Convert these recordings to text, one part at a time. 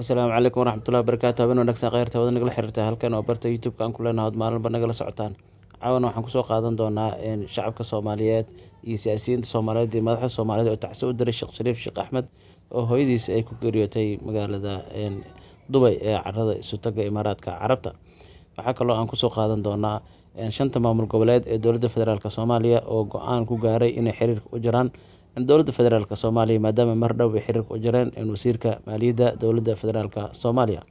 Asalaamu calaykum waraxmatullahi wabarakaatu. Habeen wanaagsan, kheyrta wada nagala xiriirta. Halkan waa barta YouTube-ka aan ku leenahay od maalinba nagala socotaan. Caawana waxaan kusoo qaadan doonaa shacabka Soomaaliyeed iyo siyaasiyiinta Soomaaliyeed iyo madaxda Soomaaliyeed oo tacsi u diray Sheekh Shariif Sheekh Axmed oo hooyadiis ay ku geeriyootay magaalada Dubay ee carada isutaga Imaaraadka Carabta. Waxaa kaloo aan kusoo qaadan doonaa shanta maamul goboleed ee dowladda federaalk Soomaaliya oo go-aan ku gaaray inay xiriirka u jiraan dowladda federaalk Soomaaliya, maadaama mar dhow ay xiriirka u jireen wasiirka maaliyadda dowladda federaalk Soomaaliya.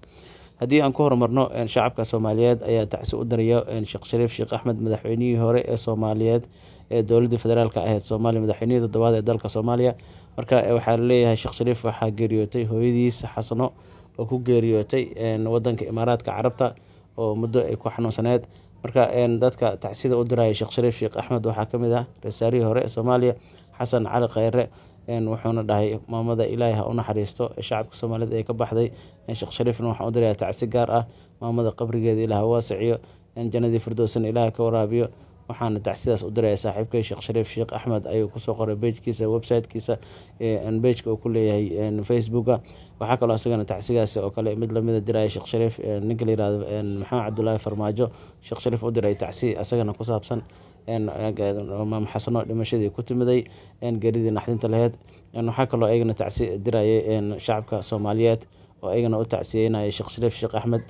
Haddii aan ku horumarno, shacabka Soomaaliyeed ayaa tacsi u diraya Sheekh Shariif Sheekh Axmed, madaxweynihii hore ee Soomaaliyeed ee dowladda federaalk ahayd Soomaaliya, madaxweynihii toddobaad ee dalka Soomaaliya. Marka waxaa laleeyahay Sheekh Shariif waxaa geeriyootay hooyadiis Xasano oo ku geeriyootay wadanka Imaaraadka Carabta oo muddo ay ku xanuunsaneed. Marka dadka tacsida u diraya Sheekh Shariif Sheekh Axmed waxaa kamid ah ra-iisul wasaarihii hore ee Soomaaliya Xasan Cali Kheyre, wuxuuna dhahay maamada Ilaahay ha u naxariisto shacabka Soomaaliyeed ee ka baxday. Sheekh Shariifna waxaan u dirayaa tacsi gaar ah, maamada qabrigeeda Ilaah ha waasiciyo, jannadii firdowsana Ilaah ka waraabiyo. Waxaana tacsidaas u diraya saaxiibkay Sheekh Shariif Sheekh Axmed, ayuu kusoo qoray page-kiisa, website-kiisa, page-ka uu ku leeyahay Facebooka. Waxaa kaloo isagana tacsigaasi oo kale mid lamida diraya Sheekh Shariif ninka la yirahdo Maxamed Cabdullaahi Farmaajo. Sheekh Shariif u diray tacsi isagana ku saabsan maam Xasano dhimashadii ku timiday, geeridii naxdinta laheyd. Waxaa kaloo ayagana tacsi dirayay shacabka Soomaaliyeed oo ayagana u tacsiyeynaya Sheekh Shariif Sheekh Axmed.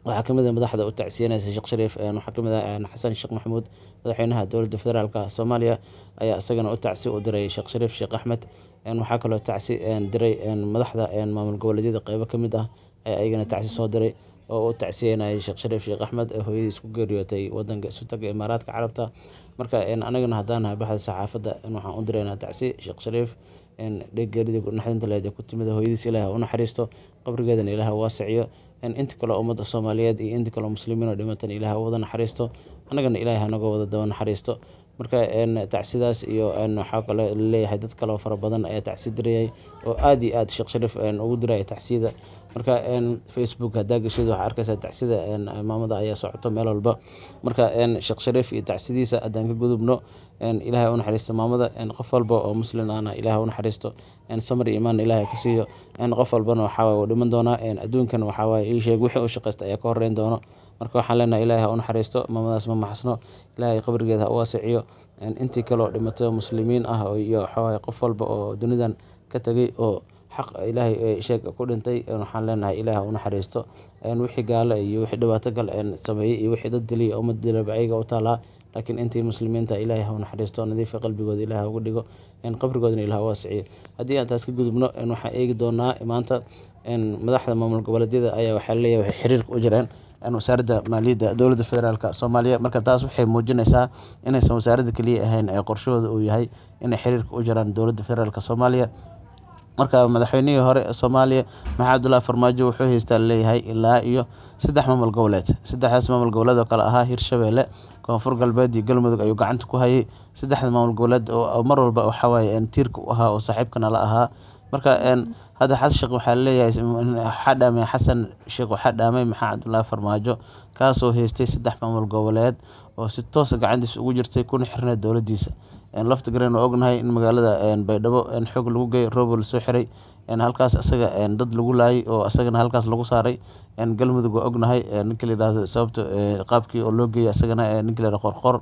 Waxaa kamid ah madaxda u tacsiyeynaysa Sheekh Shariif, waxaa kamid ah Xasan Sheekh Maxamuud, madaxweynaha dowladda federaalk Soomaaliya, ayaa isagana u tacsi u diray Sheekh Shariif Sheekh Axmed. Waxaa kaloo tacsi diray madaxda maamul goboleedyada, qeybo kamid ah ayaa ayagana tacsi soo diray oo u tacsiyeynaya Sheekh Shariif Sheekh Axmed ee hooyadiis ku geeriyootay wadanka isutaga Imaaraadka Carabta. Marka anagana haddaan nahay baxda saxaafadda, waxaan u diraynaa tacsi Sheekh Shariif geeridii naxdinta laheyd ee ku timid hooyadiis. Ilaah ha u naxariisto, qabrigeedana Ilaah ha waasiciyo. Inta kale ummadda Soomaaliyeed iyo inta kale muslimiin oo dhimatan Ilaah ha wada naxariisto, annagana Ilaahay hanaga wada daba naxariisto. Marka tacsidaas iyo waxaa kale laleeyahay dad kale oo fara badan ayaa tacsi dirayay oo aad iyo aad Sheekh Shariif ugu diraya tacsiyada. Marka Facebook haddaa gashid waxaa arkaysaa tacsida maamada ayaa socoto meel walba. Marka Sheekh Shariif iyo tacsidiisa haddaan ka gudubno, Ilaahay u naxariisto maamada, qof walba oo muslim ahna Ilaahay u naxariisto, samir iyo iimaan Ilaahay ka siiyo. Qof walbana waxaa waaye wuu dhiman doonaa, adduunkan waxaa waaye ii sheeg wixii uu shaqaysta ayaa ka horeyn doono. Marka waxaan leenahay Ilaahay ha u naxariisto maamadaas, maama Xasno, Ilaahay qabrigeeda ha u waasiciyo. Intii kale oo dhimatay oo muslimiin ah iyo waxaa waaye qof walba oo dunidan ka tagay oo xaq Ilaahay sheeg ku dhintay, waxaan leenahay Ilaahay ha u naxariisto. Wixii gaalo iyo wixii dhibaato kale sameeyey iyo wixii dad dilay ummad dilay ayaga u taalaa, laakiin intii muslimiinta Ilaahay ha u naxariisto, nadiifa qalbigooda Ilaahay ha uga dhigo, qabrigoodana Ilaah ha waasiciyo. Haddii aan taas ka gudubno, waxaan eegi doonaa maanta madaxda maamul goboleedyada ayaa waxaa laleeyahay waxay xiriirka u jireen wasaaradda maaliyadda dowladda federaalk Soomaaliya. Marka taas waxay muujinaysaa inaysan wasaaradda keliya ahayn ee qorshahooda uu yahay inay xiriirka u jiraan dowladda federaalk Soomaaliya. Marka madaxweynihii hore ee Soomaaliya Maxamed Cabdullaahi Farmaajo wuxuu haystaa laleeyahay ilaa iyo saddex maamul goboleed. Saddexdaas maamul goboleed oo kale ahaa Hirshabeelle, Koonfur Galbeed iyo Galmudug ayuu gacanta ku hayay. Saddexda maamul goboleed oo mar walba waxaa waaye tiirka u ahaa oo saaxiibkana la ahaa. Marka hadda Xasan Sheekh waxaa laleeyahay waxaa dhaamay Xasan Sheekh, waxaa dhaamay Maxamed Cabdullaahi Farmaajo, kaasoo haystay saddex maamul goboleed oo si toosa gacantiisa ugu jirtay kuna xirneyd dowladdiisa. Lafta gareen waa ognahay in magaalada Baydhabo xoog lagu geeyay, roobo lasoo xiray, halkaas isaga dad lagu laayay oo isagana halkaas lagu saaray. Galmudug waa ognahay ninka la yihahdo sababta qaabkii oo loo geeyay isagana ninka la yihahdo Qorqor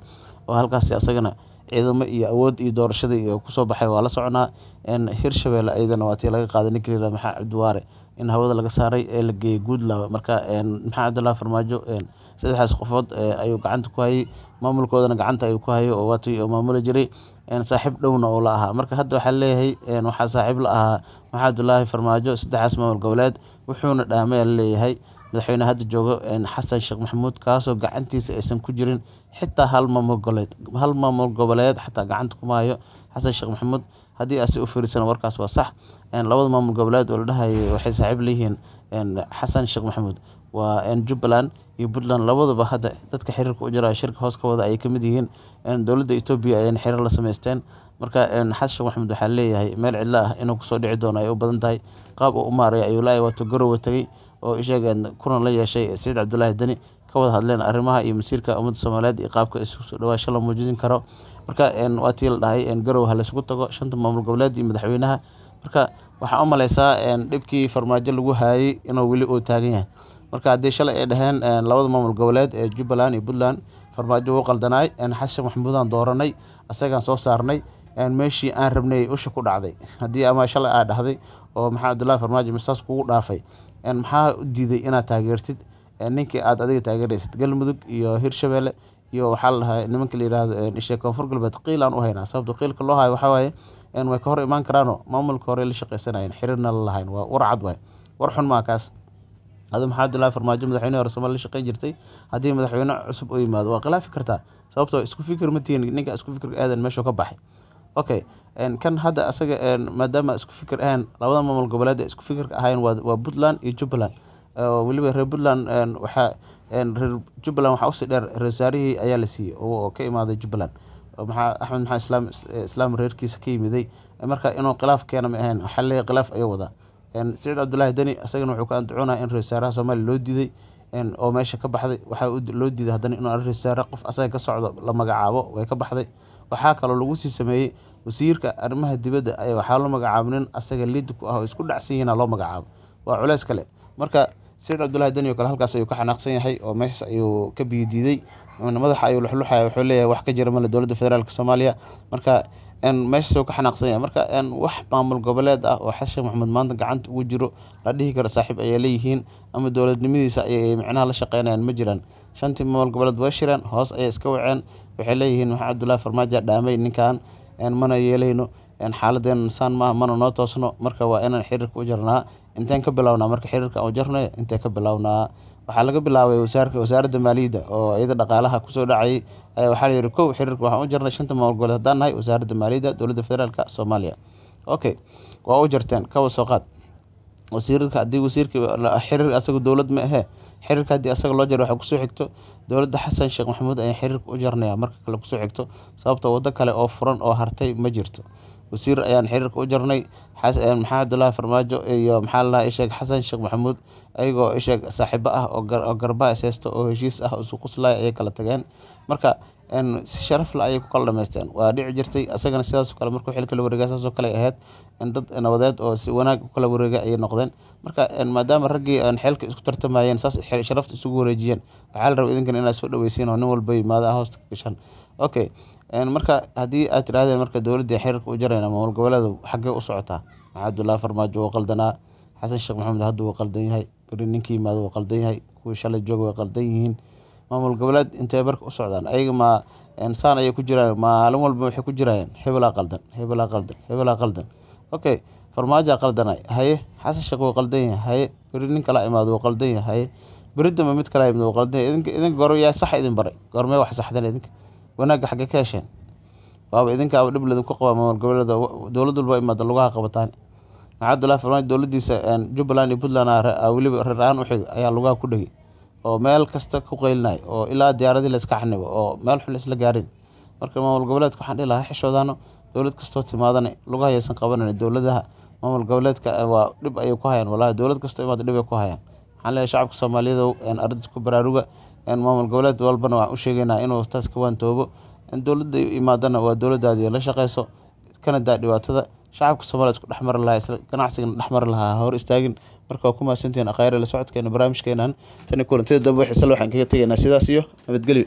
oo halkaas isagana ciidamo iyo awood iyo doorashadii iyo kusoo baxay waa la soconaa. Hirshabeelle ayadana waa tii laga qaaday ninka la yihahdo Maxamed Cabdiwaare in hawada laga saaray ee la geeyay Guudlaawe. Marka Maxamed Cabdullaahi Farmaajo saddexdaas qofood ayuu gacanta ku hayay, maamulkoodana gacanta ayuu ku hayay oo waa tii uu maamuli jiray, saaxiib dhowna oo la ahaa. Marka hadda waxaa laleeyahay waxaa saaxiib la ahaa Maxamed Cabdullaahi Farmaajo saddexdaas maamul goboleed, wuxuuna dhaamay laleeyahay madaxweyne hadda joogo Xasan Sheekh Maxamuud, kaasoo gacantiisa aysan ku jirin xitaa hal maamul goboleed, hal maamul goboleed xataa gacanta kuma hayo Xasan Sheekh Maxamuud. Haddii aad si u fiirsana warkaas waa sax. Labada maamul goboleed oo la dhahayay waxay saaxiib leeyihiin Xasan Sheekh Maxamuud waa Jubbaland iyo Puntland, labaduba hadda dadka xiriirka u jira shirka hoos ka wada ayay kamid yihiin. Dowladda Etoobiya ayayna xiriir la sameysteen. Marka Xasan Sheekh Maxamuud waxaa leeyahay meel cidlo ah inuu kusoo dhici doono ay u badan tahay. Qaab uu u maaray ayuu laayay, waatuu Garowe tagay oo isheegeen kulan la yeeshay Saciid Cabdullaahi Deni, ka wada hadleen arrimaha iyo masiirka ummadda Soomaaliyeed iyo qaabka isku soo dhawaasho la muujin karo. Marka waa tii la dhahay Garowe ha laysugu tago shanta maamul goboleed iyo madaxweynaha. Marka waxaa u maleysaa dhibkii Farmaajo lagu haayay inuu weli uu taagan yahay. Marka haddii shalay ay dhaheen labada maamul goboleed ee Jubbaland iyo Puntland Farmaajo wuu qaldanaay, Xasan Sheekh Maxamuudaan dooranay, asagaan soo saarnay, meeshii aan rabnay usha ku dhacday. Haddii ama shalay aa dhahday oo Maxamed Cabdullaahi Farmaajo misaas kugu dhaafay, maxaa u diiday inaad taageertid ninkii aad adiga taageeraysid? Galmudug iyo Hirshabelle iyo waxaa la dhahaa nimanka la yiraahdo isha Koonfur Galbeed qiil aan u haynaa. Sababta qiilka loo hayo waxaa waaye way ka hor imaan karaanoo maamulka hore la shaqaysanayeen, xiriirna la lahayn. Waa war cad waay, war xun maa kaas. Adu Maxamed Cabdullaahi Farmaajo madaxweynaha hore Soomaaliya la shaqayn jirtay, haddii madaxweyne cusub u yimaado waa khilaafi kartaa, sababtoo isku fikir ma tihiin. Ninka isku fikir aadan meeshuu ka baxay. Okay, kan hadda asaga maadaama isku fikir ahayn, labada maamul goboleed ee isku fikirka ahayn waa Puntland iyo Jubbaland. Weliba reer Puntland waxaa reer Jubbaland waxaa usii dheer reer wasaarihii ayaa la siiyey oo ka imaaday Jubbaland, maxaa Axmed Maxamed Islaam Islaam reerkiisa ka yimiday. Marka inuu khilaaf keena ma ahayn, waxaa leeyahay khilaaf ayuu wadaa. Siciid Cabdullaahi Deni isagana wuxuu ka andacoonaya in reer wasaaraha Soomaaliya loo diiday oo meesha ka baxday. Waxaa loo diiday haddana inuu reer wasaare qof asaga ka socdo la magacaabo, way ka baxday. Waxaa kaloo lagu sii sameeyey wasiirka arrimaha dibadda ayaa waxaa loo magacaabay nin asaga liid ku ah oo isku dhacsan yihiin loo magacaabo, waa culeys kale. Marka Siciid Cabdullaahi Deni oo kale halkaas ayuu ka xanaaqsan yahay oo meeshaas ayuu ka biyo diiday, madaxa ayuu luxluxaya, wuxuu leeyahay wax ka jira male dowladda federaalka Soomaaliya. Marka meeshaas ayuu ka xanaaqsan yahay. Marka wax maamul goboleed ah oo Xasan Sheekh Maxamuud maanta gacanta ugu jiro la dhihi karo saaxiib ayay leeyihiin ama dowladnimadiisa ayay micnaha la shaqeynayaan ma jiraan. Shantii maamul goboleed way shireen, hoos ayay iska waceen, waxay leeyihiin Maxamed Cabdullaahi Farmaajo dhaamay ninkan, mana yeelayno, xaaladeena saan maaha, mana noo toosno. Marka waa inaan xiriirka u jarnaa. Inteen ka bilownaa marka xiriirka u jarnay? Intee ka bilownaa? Waxaa laga bilaabay wasaaradda maaliyadda oo iyada dhaqaalaha kusoo dhacayay ayaa waxaa la yidhi kow xiriirka waxaan u jarnay shanta maamul goboleed haddaan nahay wasaaradda maaliyadda dowladda federaalka Soomaaliya. Okay, waa u jarteen, kawa soo qaad wasiirka. Haddii wasiirka xiriir asaga dowlad ma ahee, xiriirka haddii asaga loo jaro waxaa kusoo xigto dowladda Xasan Sheekh Maxamuud ayaan xiriirka u jarnaya marka kale kusoo xigto, sababtoo waddo kale oo furan oo hartay ma jirto. Wasiir ayaan xiriirka u jarnay, Maxamed Cabdullaahi Farmaajo iyo maxaa la dhahaa isheeg Xasan Sheekh Maxamuud ayagoo isheeg saaxiibo ah oo garbaha is haysto oo heshiis ah oo isu quslaya ayay kala tageen. Marka si sharaf leh ayay ku kala dhameysteen. Waa dhici jirtay asagana sidaas oo kale markuu xilka la wareegay, saas oo kale ay ahayd, dad nabadeed oo si wanaag u kala wareegay ayay noqdeen. Marka maadaama raggii xilka isku tartamayeen saas sharafta isugu wareejiyeen, waxaa la rabay idinkana inaad soo dhaweysiin oo nin walba yimaado hoosta ka gashaan. Okay, marka haddii aad tidhaahdeen marka dowladda xiriirka u jarayna maamul goboleedu xaggee u socotaa? Maxamed Cabdullaahi Farmaajo wuu qaldanaa, Xasan Sheekh Maxamuud hadda wuu qaldan yahay, beri ninkii yimaado wuu qaldan yahay, kuwii shalay jooga way qaldan yihiin. Maamul goboleed intee barka u socdaan? Ayaga ma saan ayay ku jiraan maalin walba, waxay ku jiraayeen hebelaa qaldan, hebelaa qaldan, hebelaa qaldan. Okay, Farmaajoa qaldanay, haye. Xasan Sheekh wuu qaldan yahay, haye. Beri nin kalaa imaado wuu qaldan yahay, haye. Beri dambe mid kalaa imaado wuu qaldan yahay. Idinka goor yaa sax idin baray? Goormee wax saxdeen idinka? Wanaagga xaggee ka hesheen? Waaba idinkaaba dhib ladinku qabaa maamul goboleeda, dowlad walba imaada lugaha qabataan. Maxamed Cabdullaahi Farmaajo dowladdiisa Jubbaland iyo Puntland weliba reer ahaan u xig ayaa lugaha ku dhegay oo meel kasta ku qaylinay oo ilaa diyaaradii la iska xanibo oo meel xun la isla gaarin. Marka maamul goboleedka waxaan dhihi lahaa xishoodaano, dowlad kastoo timaadana lugaha yaysan qabanayn dowladaha maamul goboleedka, waa dhib ayay ku hayaan. Wallahi dowlad kastoo imaada dhib ay ku hayaan. Waxaan leeyahay shacabka Soomaaliyeed arrintaas ku baraaruga, maamul goboleed walbana waxaan u sheegaynaa inuu taas ka waantoobo, dowladda imaadana waa dowladdaadii la shaqeyso, kana daa dhibaatada shacabka Soomaaliya isku dhex mari lahaa, isla ganacsigana dhex mari lahaa hor istaagin. Marka waa ku mahadsantihiin akhayre la socodkeena barnaamijkeenan. Tani kulantida dambe wixii sal waxaan kaga tegaynaa sidaas iyo nabadgelyo.